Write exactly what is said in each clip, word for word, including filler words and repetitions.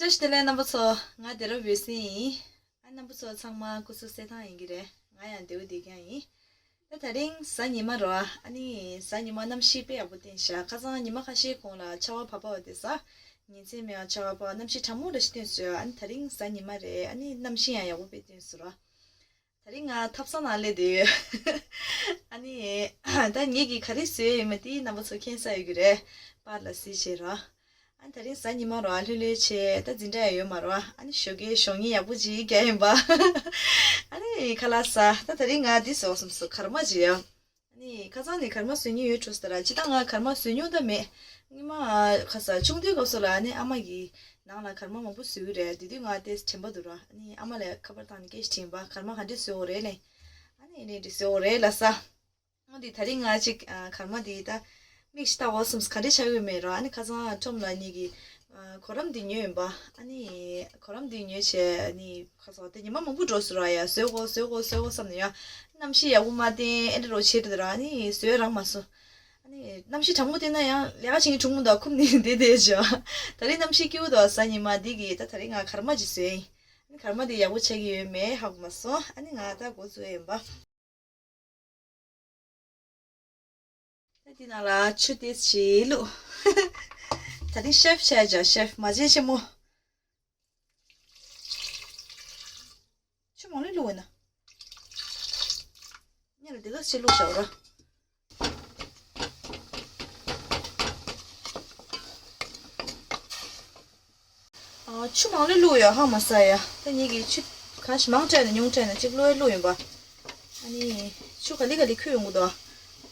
བཀྲ་ཤིས་བདེ་ལེགས་རྣམ་པ་ཚོ། ང་བདེ་རབ་འོད་ཟེར་ཡིན། ཨ་རྣམ་པ་ཚོ་ཚང་མ་སྐུ་གཟུགས་གསལ་ཐང་ཡིན་གྱི་རེད། ང་ཡང་བདེ་པོ་བསྡད་ཀྱང་ཡིན། ད་དེ་རིང་གཟའ་ཉི་མ་རོ། ཨ་ནི་གཟའ་ཉི་མ་གནམ་གཤིས་དཔེ་ཡག་པོ་བསྟན་ཤག་ཁ་སང་ཉི་མ་ཁ་ཤས་གོང་ལ་ཆར་པ་བབས་པ་དེ་ས། ཉིན་མཚན་མེད་པ་ཆར་པ་བབས། གནམ་གཤིས་གྲང་མོ་འདྲ་ཞིག་བསྟན་སོང་། ཨ་ནི་དེ་རིང་གཟའ་ཉི་མ་རེད། ཨ་ནི་གནམ་གཤིས་ཡང་ཡག་པོ་དཔེ་བསྟན་སོང་རོ། དེ་རིང་ང་ཐབ་ཚང་ནང་སླེབས་བསྡད་ཡོད། ཨ་ནི། ད་ངེད་ཀྱིས་ག་རེ་བཟོས་ཡོད་མེད་དེ་རྣམ་པ་ཚོ་མཁྱེན་གསལ་ཡོད་ཀྱི་རེད། པར་ལ་གཟིགས་བྱས་རོ། ཨ་ནི་དེ་རིང་གཟའ་ཉི་མ་རོ། ཨ་ལྷོད་ལྷོད་བྱས། ད་འཛིན་གྲྭ་ཡང་ཡོད་མ་རོ། ཨ་ནི་ཞོགས་ཀའི་ཞོགས་ཉལ་ཡག་པོ་ཅིག་རྒྱག་ཡིན་པ། ཨ་ནི་ཁ་ལག་ཟ། ད་དེ་རིང་ང་འདི་བཟོ་བསམ་སོང་། གར་མ་ཅིག་ཡ། ཨ་ནི་ཁ་སང་ནས་གར་མ་བཟོ་སྙིང་ཡོད་འགྲོ་ཟེར་ར། ཅི་ད་ང་གར་མ་བཟོ་མྱོང་ད་མེད། སྔོན་མ་ཁ་ས་ཆུང་དུས་སྐབས་སུ་ལ་ཨ་ནི་ཨ་མ་གིས་ནང་ལ་གར་མ་མང་པོ་བཟོ་གི་རེད། དེ་དུས་ང་དེ་དྲན་པ་འདུག་ར། ཨ་ནི་ཨ་མ་ལ་ཁ་པར་བཏང་ནས་སྐད་ཆ་དྲིས་པ། གར་མ་ག་འདྲས་བཟོ་དགོས་རེད་ལབ། ཨ་ནི་ཨ་ནི་འདི་བཟོ་དགོས་རེད་ལབ་ས། འོ་འདི་དེ་རིང་ང་ཅིག་ཨ་གར་མ་འདི་ད་མིག་ཤི་ལྟ་བ་སོམས། ག་འདྲས་ཆགས་ཡོད་མེད་ར། ཨ་ནི་ཁ་སང་ཁྲོམ་ལ་ཉིད་ཀྱི་ཨ་གོ་རིམ་འདི་ཉོས་ཡིན་པ། ཨ་ནི་གོ་རིམ་འདི་ཉོས་བྱས། ཨ་ནི་ཁ་སང་དེ་ཉི་མ་མང་པོ་འགྲོ་སོང་ར། ཡ་བཟོ་དགོས་བཟོ་དགོས་བཟོ་དགོས་བསམ་ནས་ཡ། གནམ་གཤིས་ཡག་པོ་མ་བསྟན་ཨེ་འདྲ་རོ་བྱེད་དུ་ར། ཨ་ནི་བཟོས་རག་མ་སོང་། ཨ་ནི་གནམ་གཤིས་གྲང་མོ་བསྟན་ན་ཡང་ལས་ཀ་བྱེད་མཁན་གྲུང་མོ་དང་འཁུམ་ནས་བསྡད་བསྡད་བྱས། དེ་རིང་གནམ་གཤིས་སྐྱིད་པོ་འདུག་གཟའ་ཉི་མ་འདི་གི་ད་དེ་རིང་ང་གར་མ་ཅིག་བཟོས་ཡིན། ཨ་ནི་གར་མ་འདི་ཡག་པོ་ཆགས་ཀྱི་ཡོད་མེད་ཧ་གོ་མ་སོང་། ཨ་ནི་ང་ད་འགོ་བཙུགས་ཡིན་པ། ད་འདི་ནང་ལ་ཆུ་ཏོག་ཙམ་བླུགས། ད་ནི་ཤེཕ་བྱས་བྱས། ཤེཕ་མ་བྱན་ཆེན་མོ། ཆུ་མང་ལོས་བླུགས་ཡིན་ན། སྔོན་ལ་འདི་ག་ཅིག་བླུགས་བཞག་ར། ཨ་ཆུ་མང་ལོས་བླུགས་ཡོད་ཧ་མ་ས་ཡ། ད་ངེད་ཀྱིས་ཆུ་གང་ཞིག་མང་སྤྲད་ན་ཉུང་སྤྲད་ན་གཅིག་བླུགས་ཡ་བླུགས་ཡིན་པ། ཨ་ནི་ཆུ་ག་ལེ་ག་ལེ་ཁོལ་ཡོང་གི་འདུག་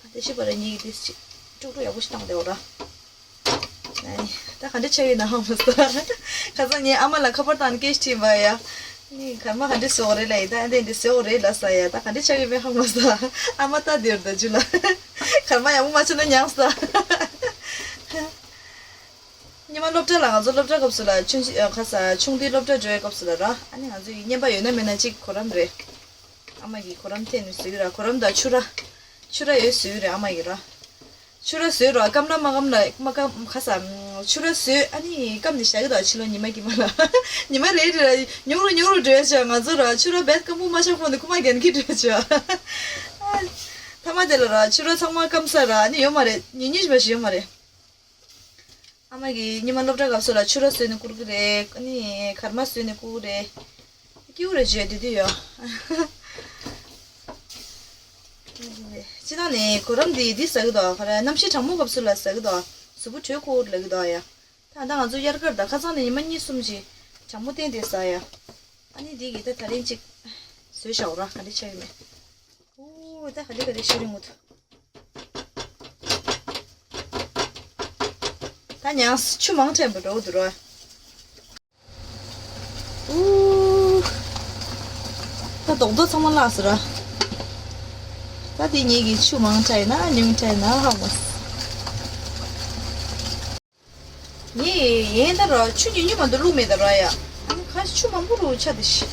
ཨ་དེ་ཤི་བ་ར་ངེད་ཀྱིས་དེ་ཅིག་དཀྲུག་དཀྲུག་ཡག་པོ་ཞིག་བཏང་བསྡད་ཡོད་ར། ཨ་ནི་ད་ག་འདྲ་ཆགས་ཡོད་ན་ཧ་མ་ས། ཁ་སང་ངས་ཨ་མ་ལ་ཁ་པར་བཏང་ནས་སྐད་ཆ་དྲིས་པ་ཡ། ནི་གར་མ་ག་འདྲ་བཟོ་དགོས་རེད་ལབ་ཡིན། ད་ཨ་འདྲ་འདི་བཟོ་དགོས་རེད་ལབ་ས་ཡ། ད་ག་འདྲ་ཆགས་ཡོད་མེད་ཧ་མ་ས། ཨ་མ་ལྟ་བསྡད་ཡོད་ར། ད་ཇུ་ལ། གར་མ་ཡག་པོ་མ་བྱས་ན་ཉམས་ས། སྔོན་མ་སློབ་གྲྭ་ལ་ང་ཚོ་སློབ་གྲྭ་སྐབས་སུ་ལ་ཆུང་ཆུང་ཁ་ས་ཆུང་དུས་སློབ་གྲྭ་འགྲོ་བའི་སྐབས་སུ་ལ་ར། ཨ་ནི་ང་ཚོ་ཡི་རྔན་པ་ཡོད་ན་མེད་ན་གཅིག་གོ་རིམ་རེད། ཨ་མ་གིས་གོ་རིམ་བལྟས་ནས་བཟོས་ར། གོ་རིམ་དང་ཕྱུར་ར། ཕྱུར་ར་ཡོད་བཟོས་རེད་ཨ་མ་གིས་ར། ཕྱུར་ར་བཟོས་ར་སྐམ་ལ་མ་སྐམ་ལ་མ་སྐམ་ཁ་ས། ཕྱུར་ར་བཟོས་ཨ་ནི་སྐམ་ནས་བཞག་གི་འདུག་ཕྱི་ལོགས་ཉི་མ་དཀྱིལ་མ་ལ། ཉི་མ་རེ་རེ་ར་ཉུང་རུ་ཉུང་རུ་འགྲོ་ཡ་བྱས། ང་ཚོ་ར་ཕྱུར་ར་རྦད་སྐམ་པོ་མ་ཆགས་གོང་ནས་ཁུག་མ་རྒྱག་གི་འགྲོ་ཡ་བྱས། མཐའ་མ་དེ་ལ་ར་ཕྱུར་ར་ཚང་མ་སྐམ་ས་ར་ཨ་ནི་ཡོད་མ་རེད། ཉུང་ཉུང་ཞིག་མ་ཞིག་ཡོད་མ་རེད། ཨ་མ་གིས་སྔོན་མ་སློབ་གྲྭ་སྐབས་སུ་ལ་ཕྱུར་ར་བཟོས་ནས་བསྐུར་གི་རེད། ཨ་ནི་གར་མ་བཟོས་ནས་བསྐུར་གི་རེད། སྐྱིད་པོ་རེད་བརྗོད་དེ་དུས་ཡོད། སྤྱིར་བཏང་ནས་གོ་རིམ་འདི་འདི་ཟ་གི་འདུག་ག་རེ་གནམ་གཤིས་གྲང་མོ་སྐབས་སུ་ལ་ཟ་གི་འདུག་གཟུགས་པོ་དྲོད་ཁོག་ལབ་ཀྱི་འདུག་ཡ། ད་ད་ང་ཚོ་དབྱར་ཁར་ད་ཁ་སང་ནས་ཉི་མ་གཉིས་གསུམ་ཅིག་གྲང་མོ་བསྟན་ཏེ་ཟ་ཡ། ཨ་ནི་འདི་གི་ད་ད་རིང་ཅིག་བཟོས་བཞག་ར་ག་འདྲ་ཆགས་ཡོད་མེད། ཨོ་ད་ག་འདྲ་ག་འདྲ་ཤི་རིང་ངུ་ཐུ། ད་ཉང་ཆུ་མང་ཕྲན་པོ་འགྲོ་འདུག་ར། ཨུ། ད་རྡོག་རྡོག་ཚང་མ་བརླགས་སོང་ར། ད་དེ་ངེད་ཀྱིས་ཆུ་མང་དྲགས་ཡིན་ན་ཉུང་དྲགས་ཡིན་ན་ཧ་གོ་སོང་། ངས་ཡན་ད་ར་ཆུ་ཉུང་ཉུང་མ་གཏོགས་བླུགས་མེད་ད་ར་ཡ། ཨ་ནི་ཁ་ཆུ་མང་པོ་རུ་ཆགས་དེ་ཤི།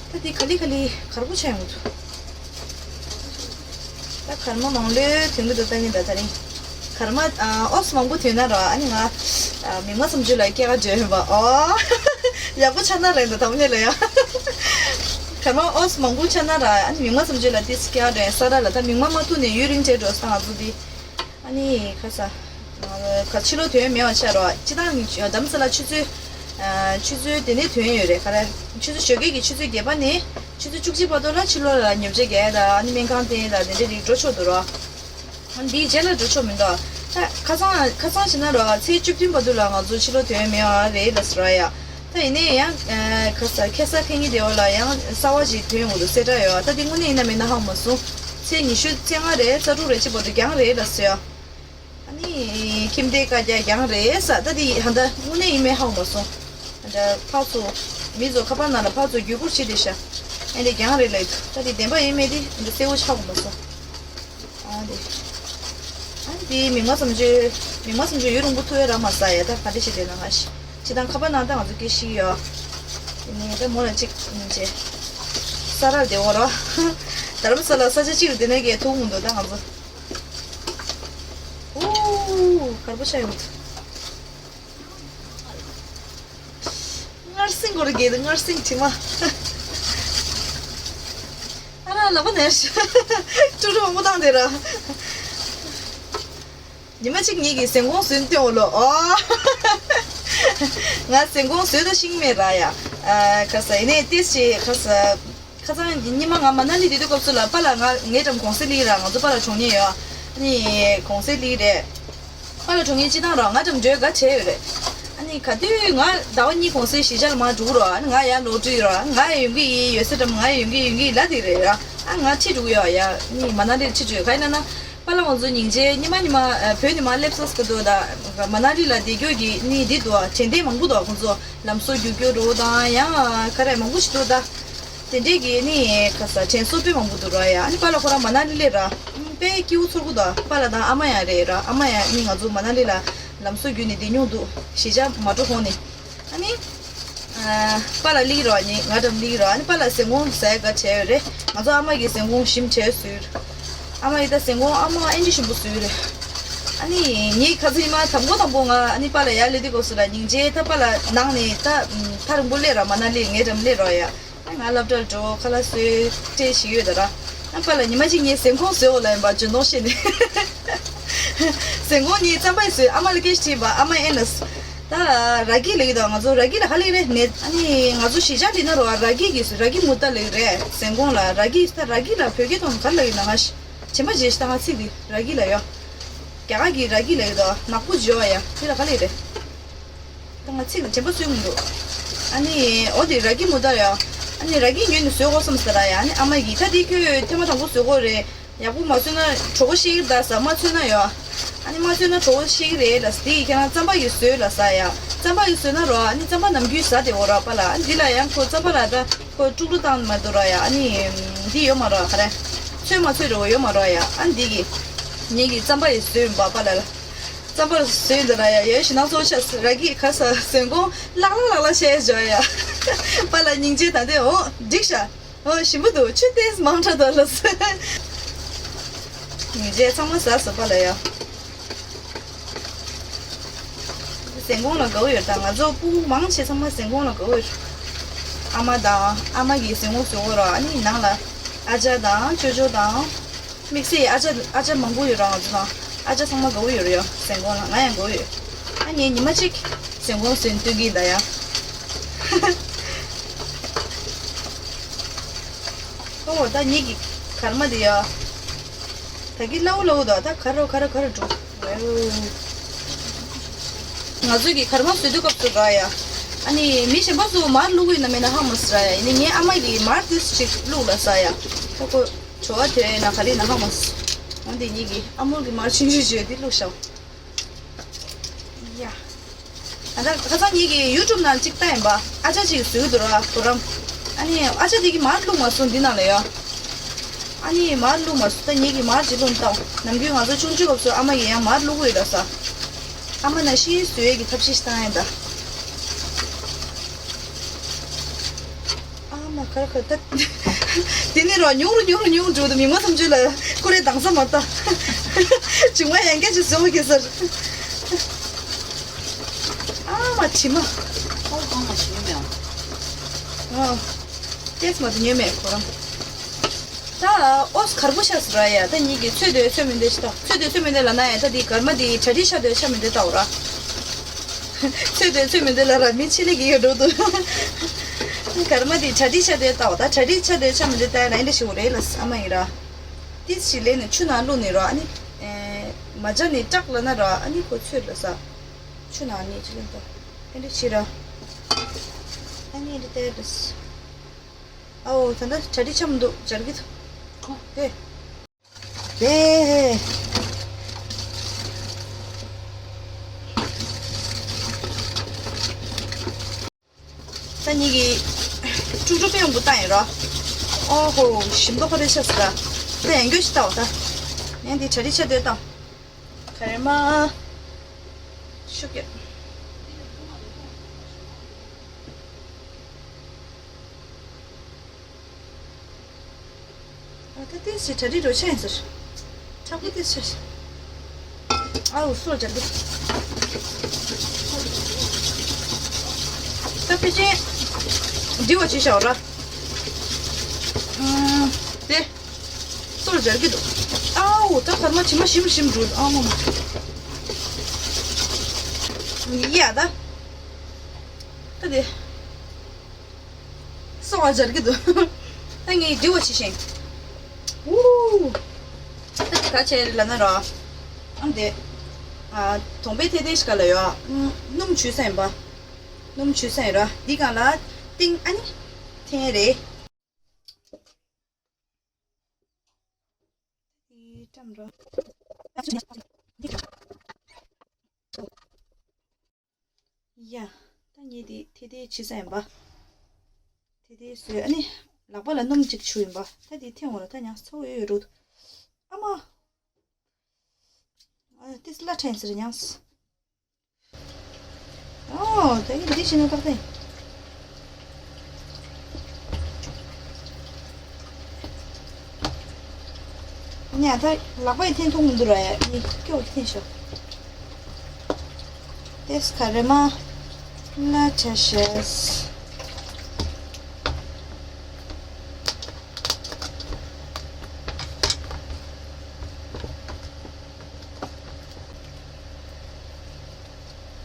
ད་དེ་ག་ལེ་ག་ལེ་གར་པོ་ཆགས་ཡོང་གི་འདུག་ད་གར་མ་མང་ལོས་དོན་གྱི་འདུག་ལྟ་ཉིན་ད་ད་རིང་། གར་མ་ཨོ་སི་མང་པོ་དོན་ན་ར་ཨ་ནི་ང་མིག་མ་བསམ་ཚུལ་ལ་སྐྱེ་ག་འདྲ་ཡོད་པ་ཨོ། ཡག་པོ་ཆགས་ན་རེད་འདུག་ད་མ་ཉེ་ལ་ཡ། གར་མ་ཨོ་སི་མང་པོ་ཆགས་ན་ར་ཨ་ནི་མིག་མ་བསམ་ཚུལ་ལ་ཏིས་སྐྱེ་ག་འདྲ་ཡོད་ས་ར་ལ་ད་མིག་མ་མ་ཐུག་ནས་ཡུན་རིང་བྲལ་འགྲོ་ས་ང་ཚོ་འདི། ཨ་ནི་ཁ་ས། ཁ་ཕྱི་ལོགས་དོན་མེད་པ་ཆགས་རོགས། སྤྱི་བཏང་རྡ་རམ་ས་ལ་ཆུ་ཚོད། ཆུ་ཚོད་དེ་ནས་དོན་ཡོད་རེད་ག་རེ། ཆུ་ཚོད་ཞོགས་ཀས་ཀྱི་ཆུ་ཚོད་བརྒྱད་པ་ནས་ཆུ་ཚོད་བཅུ་གཅིག་བར་དུ་ལ་ཕྱི་ལོགས་ལ་ཉོ་ཆ་རྒྱག་ཡ་དང་ཨ་ནི་སྨན་ཁང་བསྟེན་ཡ་དང་དེ་འདྲ་རིགས་འགྲོ་ཆོག་འདུག་རོགས། ཨ་ནི་འདིའི་རྗེས་ལ་འགྲོ་ཆོག་མི་འདུག་ད་ཁ་སང་ཁ་སང་བྱས་ན་རོགས་ཚེས་བཅུ་བདུན་བར་དུ་ལ་ང་ཚོ་ཕྱི་ལོགས་དོན་མེད་པ་རེད་ལ་ཟེར་བ་ཡ། ད་ཡིན་ནའི་ཡང་ཁ་ས་ཁ་ས་ཁེ་ཉིན་དེ་བ་ལ་ཡང་གསར་བ་ཞིག་ཐོན་འོང་འདུག་གསལ་བསྒྲགས་ཡོད། ད་དེ་དངོས་གནས་ཡིན་ན་མིན་ན་ཧ་གོ་མ་སོང་། ཚེས་ཉི་ཤུ་རྩ་ལྔ་རེད་རྩ་དྲུག་རེད་ཅིག་བར་དུ་རྒྱང་རེད་ལ་ཟེར་ཡ། ཨ་ནི་ཁྱིམ་སྡེ་བཀའ་རྒྱ་རྒྱང་རེད་ས་ད་དེ་ཧ་ད་དངོས་གནས་ཡིན་མིན་ཧ་གོ་མ་སོང་། ད་ཕར་ཚུར་མི་ཚོ་ཁ་པར་ནང་ལ་ཕར་ཚུར་བརྒྱུད་སྐུར་བྱེད་དེ་ཤ། ཨ་ནི་རྒྱང་རེད་ལ་ད་དེ་བདེན་པ་ཡིན་མིན་དེ་འདི་གསལ་བོ་ཆགས་གོ་མ་སོང་། ཨ་དེ། ཨ་དེ་མིག་མ་བསམ་ཚུལ། མིག་མ་བསམ་ཚུལ་ཡུན་རིང་པོ་ཐུག་ཡ་རག་མ་ས་ཡ་ད་ག་འདྲ་བྱེད་དེ་ན་ང་ཤི། ཅི་དང་ཁ་པར་ནང་ད་ང་ཚོ་སྐད་ཤི་ཡོད། དེ་ནས་ད་མོ་ལ་གཅིག་ཉིན་བྱེད། ས་རར་བདེ་བོ་རོ། རྡ་རམ་ས་ལ་ས་ཆ་གཅིག་རུ་དེ་ནས་གས་ཐུག་འོང་འདུག་ད་ང་ཚོ། ཨོ། གར་པོ་ཆགས་ཡོང་འདུག་སྔར་སེང་སྐོར་གྱི་སྔར་སེང་དྲི་མ། ཨ་ར་ལབ་པ་ནས། ཀྲུ་ཀྲུ་མང་པོ་བཏང་དེ་ར། ཉི་མ་གཅིག་ཉིད་ཀྱི་ཟན་གོང་བཟོས་སྟོན་འོ་ལོ། ཨོ། ང་ཟན་གོང་བཟོས་ད་ཤེས་མེད་ར་ཡ། ཨ་ཁ་ས་ཡིན་ནའི་ཏིས་ཞེས་ཁ་ས། ཁ་སང་ཉི་མ་ང་མ་ན་ལི་དེ་དུས་སྐབས་སུ་ལ་པཱ་ལགས་ང་ངའི་འགྲམ་གོང་སེ་ལི་ར། ང་ཚོ་པཱ་ལགས་གྲོངས་ཉེ་ཡོད། ཨ་ནི་གོང་སེ་ལི་རེད། པཱ་ལགས་གྲོངས་ཉེ་སྤྱི་བཏང་ར་ང་འགྲམ་འགྲོས་དགའ་བྱས་ཡོད་རེད། ཨ་ནི་ག་དུས་ང་ཟླ་བ་གཉིས་གོང་སེ་གཞིས་ཆགས་ལ་མར་འགྲོ་གི་ར། ཨ་ནི་ང་ཡར་ལོག་འགྲོ་ཡི་ར། ང་ཡང་ཡོང་གི་ཡིན། ཡོད་ས་འགྲམ་ང་ཡང་ཡོང་གི་ཡོང་གི་ཡིན་ལབ་དེ་རེད་ར། ཨ་ང་ཁྲིད་འགྲོ་གི་ཡོད་ཡ། ཨ་ནི་མ་ན་ལི་ཁྲིད་འགྲོ་ཡོད། ག་ཡིན་ན་ན། པཱ་ལགས་ང་ཚོ་སྙིང་རྗེ་ཉི་མ་ཉི་མ་ཨ་བོད་ནས་མར་སླེབས་ས་ཟེར་གི་འདུག་ད་མ་ན་ལི་ལ་བསྡད་རྒྱུ་གི་ནི་འདི་འདུག་དྲན་རྟེན་མང་པོ་འདུག་ཁོང་ཚོ་ལམ་བཟོ་རྒྱུག་རྒྱུ་འགྲོ་དང་ཡང་ག་རེ་མང་པོ་ཞིག་འདུག་ད་དེ་འདྲས་ཀྱི་ནི་ཁ་ས་དྲན་གསོ་དཔེ་མང་པོ་འདུག་ར་ཡ། ཨ་ནི་པཱ་ལགས་ཁོ་རང་མ་ན་ལི་སླེབས་ར། དཔེ་སྐྱིད་པོ་ཚོར་གི་འདུག་པཱ་ལགས་དང་ཨ་མ་ཡང་རེད་ར། ཨ་མ་ཡང་ནི་ང་ཚོ་མ་ན་ལི་ལ་ལམ་བཟོ་བརྒྱུད་ནས་བསྡད་མྱོང་འདུག་གཞིས་ཆགས་མ་འགྲོ་གོང་ནས། ཨ་ནི། ཨ། པཱ་ལགས་སླེབས་རོགས་ནི་ང་འགྲམ་སླེབས་རོགས། ཨ་ནི་པཱ་ལགས་ཟན་གོང་ཟ་ཡ་དགའ་བྱས་ཡོད་རེད། ང་ཚོ་ཨ་མ་གིས་ཟན་གོང་ཞིམ་བྱས་བཟོས་ཡོད། ཨ་མ་ཡིས་ད་ཟན་གོང་ཨ་མ་ཨེ་འདྲ་ཞིམ་པོ་བཟོས་ཡོད་རེད། ཨ་ནི་ངས་ཁ་སང་ཉི་མ་དང་པོ་དང་པོ་ང་ཨ་ནི་པཱ་ལགས་ཡར་སླེབས་དུས་སྐབས་སུ་ལ་སྙིང་རྗེ་ད་པཱ་ལགས་ནང་ནས་ད་ཐག་རིང་པོ་སླེབས་ར། མ་ན་ལི་ངའི་འགྲམ་སླེབས་རོགས་ཡ། ཨ་ང་སློབ་གྲྭར་འགྲོ་ཁ་ལག་བཟོས་སྤྲད་ཞིག་ཡོད་ད་ར། ཨ་པཱ་ལགས་ཉི་མ་གཅིག་ངས་ཟན་གོང་བཟོས་འོ་ལབ་ཡིན་པ་འཇོན་ཐང་ཤེས་ནས། ཟན་གོང་ངས་རྩམ་པ་ཡིས་བཟོས། ཨ་མ་ལ་སྐད་ཆ་དྲིས་པ་ཨ་མ་ཨེ་ལ། ད་ར་གི་ལབ་ཀྱི་འདུག་ང་ཚོ་ར་གི་ལ་ཧ་ལས་རེད་ནས། ཨ་ནི་ང་ཚོ་གཞིས་ཆགས་འདི་ན་རོ་ར་གི་གི་ར་གི་མུ་ཏ་ལབ་ཀྱི་རེད། ཟན་གོང་ལ་ར་གི། ད་ར་གི་ལ་བོད་སྐད་ཐོག་ག་རེ་ལབ་ཀྱི་ན་ང་ཞེ་མ་བརྗེད་ཤག་ད་ང་ཚིག་འདི་ར་གི་ལ་ཡོད། རྒྱ་གར་གི་ར་གི་ལབ་ཀྱི་འདུག་ནག་པོ་བརྗོད་ཡ་དེ་ལ་ག་ལབ་རེད། ད་ང་ཚིག་ལ་དྲན་པ་གསོས་མི་འདུག་ཨ་ནི་འོ་དེ་ར་གི་མུ་ཏ་ཡ། ཨ་ནི་ར་གི་ཉོས་ནས་བཟོས་དགོས་བསམ་ཟེར་ར་ཡ། ཨ་ནི་ཨ་མ་གིས་ད་དེ་ཁྱོད་ཐེངས་མ་དང་པོ་བཟོས་དགོས་རེད། ཡག་པོ་མ་བཟོས་ན་གྲོད་ཁོག་བཤལ་གྱི་རེད་ད་ཟ། མ་ཚོས་ན་ཡོ། ཨ་ནི་མ་ཚོས་ན་གྲོད་ཁོག་བཤལ་གྱི་རེད་ལ། དེ་ཡི་ཁྱེད་རང་རྩམ་པ་ཡིས་བཟོས་ལ་ཟ་ཡ། རྩམ་པ་ཡིས་བཟོས་ན་རོ། ཨ་ནི་རྩམ་པ་ནམ་རྒྱུན་ཟ་དེ་འོ་ར་པཱ་ལགས། ཨ་ནི་འདི་ལ་ཡང་ཁོ་རྩམ་པ་ལ་ད་ཁོ་དཀྲུག་དཀྲུག་བཏང་མ་འདུག་ར་ཡ། ཨ་ནི་འདི་ཡོད་མ་ར་ག་རེ། ཚོད་མ་ཚོད་འགྲོ་ཡོད་མ་ར་ཡ། ཨ་ནི་འདི་གི་ངེད་ཀྱི་རྩམ་པ་ཡིས་བཟོས་ཡིན་པ་པཱ་ལགས་ལ། རྩམ་པ་བཟོས་ཡིན་ད་ར་ཡ། ཡ་ཞེ་ན་ཚོ་ཤ་ར་གི་ཁ་ས་ཟན་གོང་ལག་ལག་ལག་ལག་བཤད་བཞག་ཡ། པཱ་ལགས་སྙིང་རྗེ་ད་དེ་འོ་འགྲིག་ཤག་འོ་ཞིམ་པོ་འདུག་ཆུ་ཏོག་ཙམ་མང་དྲགས་འདུག་ལགས། ཉིན་རྗེས་ཚང་མ་ཟ་ཟ་པ་ལ་ཡ། ཟན་གོང་ལ་དགའ་བོ་ཡོད་ད། ང་ཚོ་སྤུ་གུ་མང་ཆེ་ཚང་མ་ཟན་གོང་ལ་དགའ་བོ་ཡོད། ཨ་མ་དང་ཨ་མ་གིས་ཟན་གོང་བཟོ་གོ་ར། ཨ་ནི་ནང་ལ་ཨ་ཅག་དང་ཅོ་ཅོ་དང་། དམིགས་བསལ་ཨ་ཅག་ཨ་ཅག་མང་པོ་ཡོད་ར། ང་ཚོ་དང་ཨ་ཅག་ཚང་མ་དགའ་བོ་ཡོད་ར་ཡ། ཟན་གོང་ལ་ང་ཡང་དགའ་བོ་ཡོད། ཨ་ངས་ཉི་མ་གཅིག་ཟན་གོང་ཟོས་སྟོན་གྱི་ཡིན་ད་ཡ། ཨོ་ད་ཉིད་ཀྱི་གར་མ་དེ་ཡ། ད་གི་སླ་བོ་སླ་བོ་ད། ད་གར་རོ་གར་རོ་གར་རོ་འགྲོ། ང་ཚོ་གི་གར་མ་བཟོས་དུས་སྐབས་སུ་ར་ཡ། ཨ་ནི་མི་གཞན་པ་ཚོ་མར་བླུག་གི་ཡོད་ན་མེད་ན་ཧ་མ་སི་ར་ཡ། ཡིན་ནའི་ངས་ཨ་མ་གི་མར་དེ་ཅིག་བླུག་ལ་ཟ་ཡ། ཁོ་ཁོ་བྲོ་བ་དེ་ན་ག་རེ་ན་ཧ་མ་སི། འོན་ཏེ་ཉིད་ཀྱི་ཨ་མོ་གི་མར་ཆུང་ཆུང་བྱོས་དེ་བླུག་ཤག་ཡ། ད་ལྟ་ཁ་སང་ཉིད་ཀྱི་ཡུ་ཊུབ་ནང་གཅིག་ལྟ་ཡིན་པ། ཨ་ཅག་ཅིག་བཟོས་འདུག་ར་གོ་རམ། ཨ་ནི་ཨ་ཅག་དེ་གི་མར་བླུགས་མ་སོང་འདི་ནང་ལ་ཡ། ཨ་ནི་མར་བླུགས་མ་སོང་། ད་ཉིད་ཀྱི་མར་ཅིག་བླུགས་བཏང་། ནམ་རྒྱུན་ང་ཚོ་ཆུང་ཆུང་སྐབས་སུ་ཨ་མ་ཡིས་ཡང་མར་བླུགས་ཡོད་ལ་ས། ཨ་མ་ནང་བཞིན་བཟོ་ཡས་ཀྱི་ཐབས་ཤེས་ཤིག་བཏང་ཡིན་ད། ཨ་མ་ཁར་ཁར་ད། དེ་ནི་རོ་ཉུང་རུ་ཉུང་རུ་ཉུང་རུ་འགྲོ་འདུག་མི་མང་ཐམས་ཅད་ལ་ཁོ་རེ་དྭངས་ས་མ་ལྟ། བྱུང་བ་ཡང་སྐད་ཅིག་བཟོ་གི་ཟེར། ཨ་མ་དྲི་མ། ཨོ་གང་ལ་ཞིག་ཡོད་མེད་ཨང་། ཨ། ཏེས་མ་དུ་ཉོས་མེད་ཁོ་རང་། ད་ཨོས་གར་པོ་ཤ་སི་ར་ཡ། ད་ཉིད་ཀྱི་ཚོད་དོད་ཚོད་མི་འདོད་ཤི་ད། ཚོད་དོད་ཚོད་མི་འདོད་ལ་ན་ཡ། ད་འདི་གར་མ་འདི་གྲ་སྒྲིག་ཤ་དོད་ཤ་མི་འདོད་ལྟ་འོ་ར། ཚོད་དོད་ཚོད་མི་འདོད་ལ་ར་མི་ཆེ་ལེ་གི་ཡོད་འགྲོ་འདུག་གར་མ་འདི་གྲ་སྒྲིག་ཤ་དོད་ལྟ་འོ། ད་གྲ་སྒྲིག་ཤ་དོད་ཤ་མི་འདོད་ལྟ་ཡ་ན་ཨེ་འདྲ་ཞིག་འོ་རེད་ལ་ཨ་མ་ཡིན་ར། ཏིས་ཞིག་ལེན་ནས་ཆུ་ནང་བླུགས་ནས་ར། ཨ་ནི་མ་འཇག་ནས་སྐྲག་ལ་ན་ར། ཨ་ནི་ཁོ་ཚོད་ལ་ས། ཆུ་ནང་ནས་ཅི་ལེན་ཏོ། ཨེ་འདྲ་ཞིག་ར། ཨ་ནི་ཨེ་འདྲ་ལྟ་ཡ་རེད། ཨའོ་ད་ལྟ་གྲ་སྒྲིག་ཆམ་འདུག་སྦྱར་གི་འདུག་ཁོ་དེ། དེ། ད་ཉིད་ཀྱི་ཀྲུག་ཀྲུག་པེ་ཡོང་བུ་བཏང་ཡིན་རོ། ཨོ་ཧོ་ཞིམ་མདོག་ཁ་རེ་ཆགས་སོང་ད། ད་ཡང་སྐྱོ་ཞིག་བཏང་བ་ད། ཡང་འདི་གྲ་སྒྲིག་ཆ་དེ་བཏང་། ག་རེ་མ། ཤུགས་རྒྱབ། ཨ་ད་ཏོག་ཙམ་གྲ་སྒྲིག་རོ་ཆ་ཡིན་ཟེར། དྲག་པོ་ཏོག་ཙམ་བྱས། ཨའུ་སོ་སྦྱར་གི། ད་ཕལ་ཆེར་ འདྲི་བ་བྱེད་ཤག་ར། ཨུམ། དེ། སོ་ལ་སྦྱར་གྱི་འདུག་ཨའུ། ད་གར་མ་ཕྱི་མ་ཞིམ་ཞིམ་འགྲོ། ཨ་མ་མ། ཡ་ད། ད་དེ། སོ་ལ་སྦྱར་གྱི་འདུག་ད་ངས་འདྲི་བ་བྱེད་ཤིང་། ཨུ། ད་དེ་ག་བྱས་རེད་ལབ་ན་ར། ཨ་དེ། ཨ། དོང་པའི་ཐལ་ཐལ་ཞིག་ག་ལ་ཡོད། ཨ། སྣུམ་བྱུག་ས་ཡིན་པ། སྣུམ་བྱུག་ས་ཡིན་ར། འདི་སྒང་ལ་ཏིང་ཨ་ནི། འཐེན་རེད། འདི་བཀྲམ་ར། ཡ། ད་ངས་འདི་ཐལ་ཐལ་བྱེད་ས་ཡིན་པ། ཐལ་ཐལ་བཟོས། ཨ་ནི། ལག་པ་ལ་སྣུམ་གཅིག་བྱུག་ཡིན་པ། ད་འདི་འཐེན་འོང་ར། ད་མྱངས་ཚ་བོ་ཡོད་རུ། ཨ་མ། ཨ། ཏིས་སླ་ཕྲན་ཟེར་མྱངས། ཨོ། ད་གིན་འདི་བྱས་ན་ཏག་ཏག་ཡིན། ཉ་ད་ལག་པ་ཡི་འཐེན་ཐུབ་མི་འདུག་ར། ཡ་ནི་སྐྱོ་བོ་འཐེན་ཤོག་ཏེས་ཁ་རེ་མ་ལ་ཆ་ཤེས།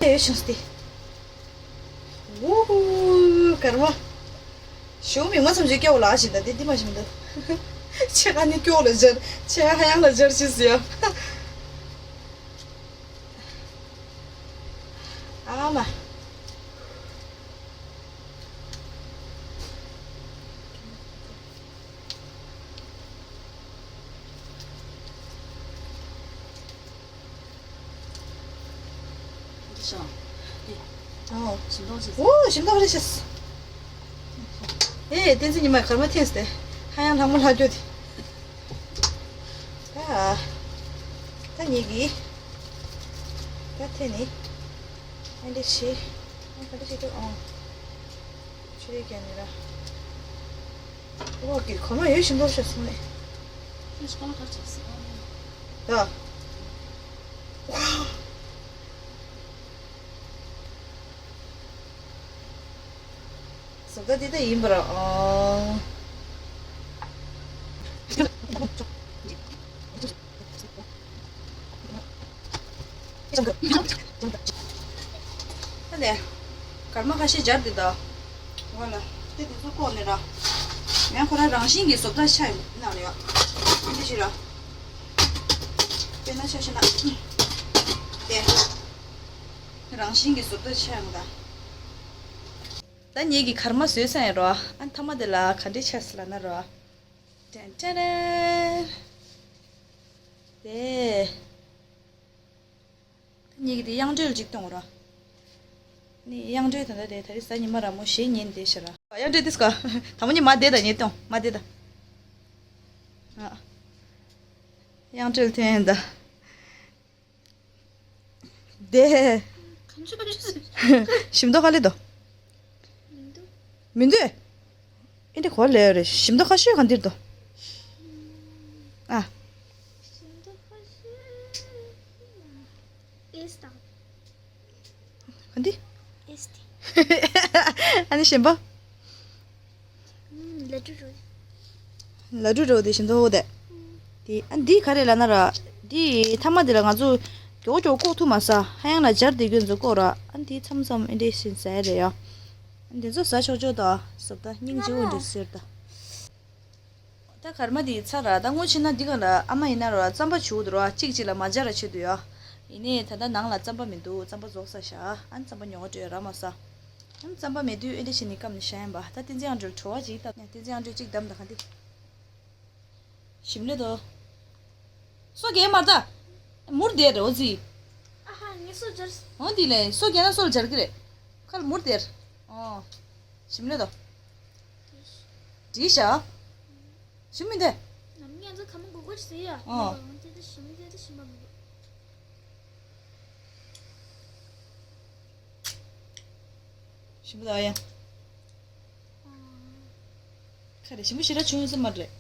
ཡོད་བྱུང་སྟེ། ཝུ་ཧུ། གར་མ། ཞོ་མིག་མ་ཙམ་ཞིག་སྐྱོ་ལ་བཞིན་ད་དེ་འདི་མ་བཞིན་ད། ཆེ་ཁ་ནི་སྐྱོ་ལ་སྦྱར། ཆེ་ཁ་ཧ་ཡང་ལ་སྦྱར་ཞིག་ཟེར་ཡ། ཨ་མ། འདི་ཤོག་འདི། ཨོ། ཞིམ་མདོག་ཅིག་ཨོ། ཞིམ་མདོག་རེད་ཤག་ཨེ། བསྟན་འཛིན་ཉི་མ་གར་མ་འཐེན་སྟེ། ཧ་ཡང་ལྷག་མོ་ལྷག་རྒྱུ་དེ། ད། ད་ངེད་ཀྱིས། ད་འཐེན་ནི། ཨེ་འདྲ་བྱེད། ཨེ་ག་འདྲ་བྱེད་འདུག་ཨང་། ཆུ་རེ་རྒྱག་ནི་ར། ཨོ་ཀེ། གོ་མ་ཡོད་བཞིན་པོ་ཤ་སོང་ནས། ཁྱོད་ཤ་ལ་གར་ཆགས་སོང་། ཡ། བཟོ་ལྟ་འདི་ལྟ་ཡིན་པར་ཨང་། ད་ནས། སྐར་མ་ཁ་ཤས་སྦྱར་དེ་ད། ང་ལ། དེ་དེ་ཚོ་བཀོག་ནས་ར། ཡང་ཁོ་རང་རང་བཞིན་གྱི་བཟོ་ལྟ་ཆ་ཡོད་ན་ལ་ཡ། འདི་ཞིག་ར། དཔེར་ན་ཆ་བཞག་ན། དེ། རང་བཞིན་གྱི་བཟོ་ལྟ་ཆ་ཡོད་ད། ད་ངེད་ཀྱི་སྐར་མ་བཟོས་ས་ཡིན་རོ། ཨ་མཐའ་མ་དེ་ལ་ག་འདྲས་ཆགས་སི་ལབ་ན་རོ། ཏན་ཏན་ཏན། དེ། ད་ངེད་ཀྱི་དེ་དབྱངས་འགྲོས་གཅིག་གཏོང་རོ། ནི་དབྱངས་འགྲོས་ད་ལྟ་དེ་ད་རེས་གཟའ་ཉི་མ་ར་མོ་གཞས་ཉན་བསྡད་ཤག་ར། དབྱངས་འགྲོས་དེ་སྐ། དང་པོ་ཉིད་མ་བསྡད་ད་ཉེ་གཏོང་མ་བསྡད་ད། ཨ། དབྱངས་འགྲོས་ཐོན་ད། དེ། གང་བྱུང་བྱུང་ཟེར། ཞིམ་མདོག་ཁ་ལེ་དོ། མི་འདུག་མི་འདུག་ཨེ་འདྲ་གོ་ལེ་རེད། ཞིམ་མདོག་ཁ་ཤས་གང་འདིར་དོ། ཨ། ཞིམ་མདོག་ཁ་ཤས། ཨེས་དང་། གང་འདི། ཨེས་དེ། ཨ་ནི་ཞིམ་པོ། ལ་ཀྲུ་རོ། ལ་ཀྲུ་རོ་དེ་བཞིན་དུ་འོ་དེ། དེ་ཨ་འདི་ག་རེ་ལབ་ན་ར། འདི་ཐ་མ་དེ་ལ་ང་ཚོ་མགྱོགས་མགྱོགས་བཀོག་ཐུབ་མ་ས། ཧ་ཡང་ལ་སྦྱར་དེ་རྒྱུན་ཚོ་བཀོག་ར། ཨ་འདི་མཚམས་མཚམས་ཨེ་འདྲས་ཤིན་ཟ་ཡ་རེད་ཡ། ཨ་འདི་ཚོ་ཟ་ཆོག་ཆོག་ད། བཟོ་ལྟ་སྙིང་རྗེ་བོ་འདྲ་ཟེར་ད། ད་གར་མ་དེ་ཚར་ར། ད་སྔོན་ཕྱིན་ན་འདི་ག་ལ་ཨ་མ་ཡིན་ན་ར་རྩམ་པ་བྱུག་འདུག་ར། གཅིག་གཅིག་ལ་མ་སྦྱར་ར་བྱེད་འདུག་ཡ། ཡིན་ནའི་ད་ལྟ་ནང་ལ་རྩམ་པ་མི་འདུག་རྩམ་པ་རྫོགས་ས་ཤག་ཨ་ནི་རྩམ་པ་ཉོ་ག་འགྲོ་ཡ་རག་མ་ས། ཨ་ནི་རྩམ་པ་མེད་དུས་ཨེ་འདྲ་བྱས་ནས་སྐམ་ནས་བཞག་ཡིན་པ། ད་བསྟན་འཛིན་ཨ་འགྲོས་བྲོ་བ་ཅིག་བཏབ་ནས། བསྟན་འཛིན་ཨ་འགྲོས་གཅིག་བདམས་ད་ག་འདི། ཞིམ་ལེ་དོ། སོ་རྒྱས་མར་ད། མུར་དེ་རེ་འོ་ཙི། ཨ་ཧ་ངས་སོ་སྦྱར། འོ་འདི་ལས་སོ་རྒྱས་ན་སོ་ལ་སྦྱར་གི་རེད། ཁ་ལ་མུར་དེར། ཨོ། ཞིམ་ལེ་དོ། འགྲིག་ཤག་ཞིམ་མི་འདུག་ནམ་ངས་ཚོ་ཁ་མ་གོ་གོ་ཞིག་ཟེར་ཡ། ཨོ། ང་དེ་ད་ཞིམ་དེ་ད་ཞིམ་པ་མི་འདུག་ཞིམ་པོ་དང་ཡ། ཁ་རེ་ཞིམ་པོ་ཞེ་དྲག་བྱུང་ཡོད་ས་མ་རེད།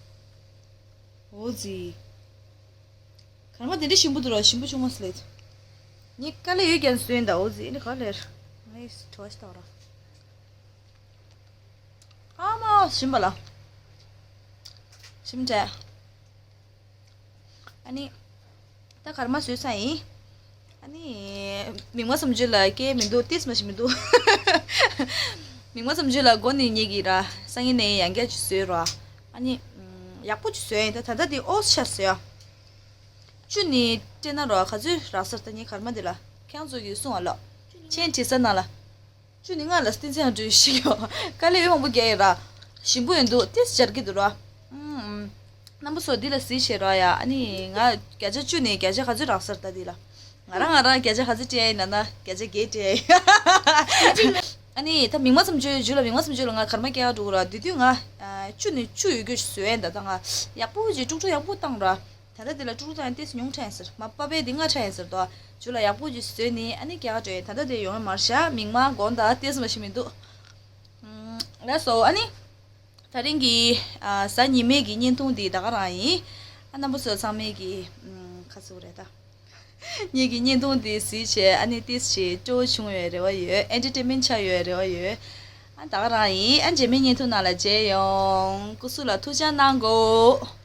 འོ་ཙི། གར་མ་དེ་འདྲ་ཞིམ་པོ་འདུག་ར། ཞིམ་པོ་བྱུང་མ་སོང་ལེ། ངས་དཀའ་ལས་ཡོད་ཀྱང་བཟོས་ཡིན་ད། འོ་ཙི་ཨེ་འདྲ་ག་ལེར། ངས་བྲོ་བ་ཞིག་བཏང་ར། ཨོ་ཞིམ་པ་ལ། ཞིམ་འདྲ། ཨ་ནི། ད་གར་མ་བཟོས་ཚར་ཡིན། ཨ་ནི། མིག་དམར་བསམ་ཚུལ་ལ་སྐྱེལ་མི་འདུག་ཏིས་མ་ཞིག་མི་འདུག་མིག་དམར་བསམ་ཚུལ་ལ་མགོ་ནས་ཉིད་ཀྱིས་ར། སང་ཉིན་ནས་ཡང་བསྐྱར་ཅིག་བཟོས་རོགས། ཨ་ནི། ཡག་པོ་ཅིག་བཟོས་ཡིན། ད་ད་ལྟ་འདི་ཨོ་ཤ་བཟོས་ཡ། བཅུ་ནི་སྤྲད་ན་རོགས། ག་ཚོད་རག་སར་ད་ངས་གར་མ་འདི་ལ། ཁྱེད་ཚོ་གིས་གསུང་བ་ལོ། མཆན་བྲིས་ས་ནང་ལ། བཅུ་ནི་ལྔ་ལ་སྟེང་ཚན་འགྲོ་ཞིག་ཡོད། དཀའ་ལས་མང་པོ་རྒྱག་ཡོད་ར། ཞིམ་པོ་ཡོད་འདུག་ཏིས་སྦྱར་གྱི་འདུག་ར། ཨུམ། རྣམ་པ་ཚོ་འདི་ལ་གཟིགས་བྱེད་རོགས་ཡ། ཨ་ནི་ང་བརྒྱ་ཆ་བཅུ་ནས་བརྒྱ་ཆ་ག་ཚོད་རག་སར་ད་འདི་ལ། ང་རང་ང་རང་བརྒྱ་ཆ་ག་ཚོད་སྤྲད་ཡིན་ན་ན་བརྒྱ་ཆ་བརྒྱད་སྤྲད་ཡིན། ཨ་ནི་ད་མིག་དམར་བསམ་ཚུལ་ཇུ་ལ། མིག་དམར་བསམ་ཚུལ་ལ་ང་གར་མ་སྐྱེལ་འགྲོ་གི་ར། དེ་དུས་ང་བཅུ་ནས་བཅུ་ཡོད་རྒྱུ་ཞིག་བཟོས་ཡིན། ད་ད་ང་ཡག་པོ་ཅིག་དཀྲུག་དཀྲུག་ཡག་པོ་བཏང་ར། ད་ལྟ་དེ་ལ་དཀྲུག་དཀྲུག་དང་ཏིས་ཉུང་དྲགས་ཡིན་ཟེར། མ་པ་པའི་དེ་ལྔ་དྲགས་ཡིན་ཟེར་དོ། ཇུ་ལ་ཡག་པོ་ཅིག་བཟོས་ནི་ཨ་ནི་སྐྱེལ་ག་འགྲོ་ཡིན། ད་ལྟ་དེ་ཡོང་ཡ་མར་བཞག་མིག་དམར་མགོ་མདའ་ཏིས་མ་ཞིག་མི་འདུག་ལགས་སོ། ཨ་ནི། ད་རིང་གི་ཨ་གཟའ་ཉི་མའི་གི་བརྙན་ཐུང་འདི་ད་ག་རང་ཡིན། ཨ་རྣམ་པ་ཚོ་ཚང་མས་གི་ཨམ་ཁ་སུ་རེད་ད། ངེད་ཀྱི་བརྙན་ཐུང་འདི་གཟིགས་བྱས་ཨ་ནི་ཏིས་ཞིག་སྤྲོ་བོ་བྱུང་ཡོད་རེ་བ་ཡོད། ཨེན་ཊར་ཊེན་མེན་ཊི་ཆགས་ཡོད་རེ་བ་ཡོད། ཨ་ད་ག་རང་ཡིན། ཨ་རྗེས་མའི་བརྙན་ཐུང་ནང་ལ་མཇལ་ཡོང་། སྐུ་གཟུགས་ལ་ཐུགས་ཅག་གནང་གོ།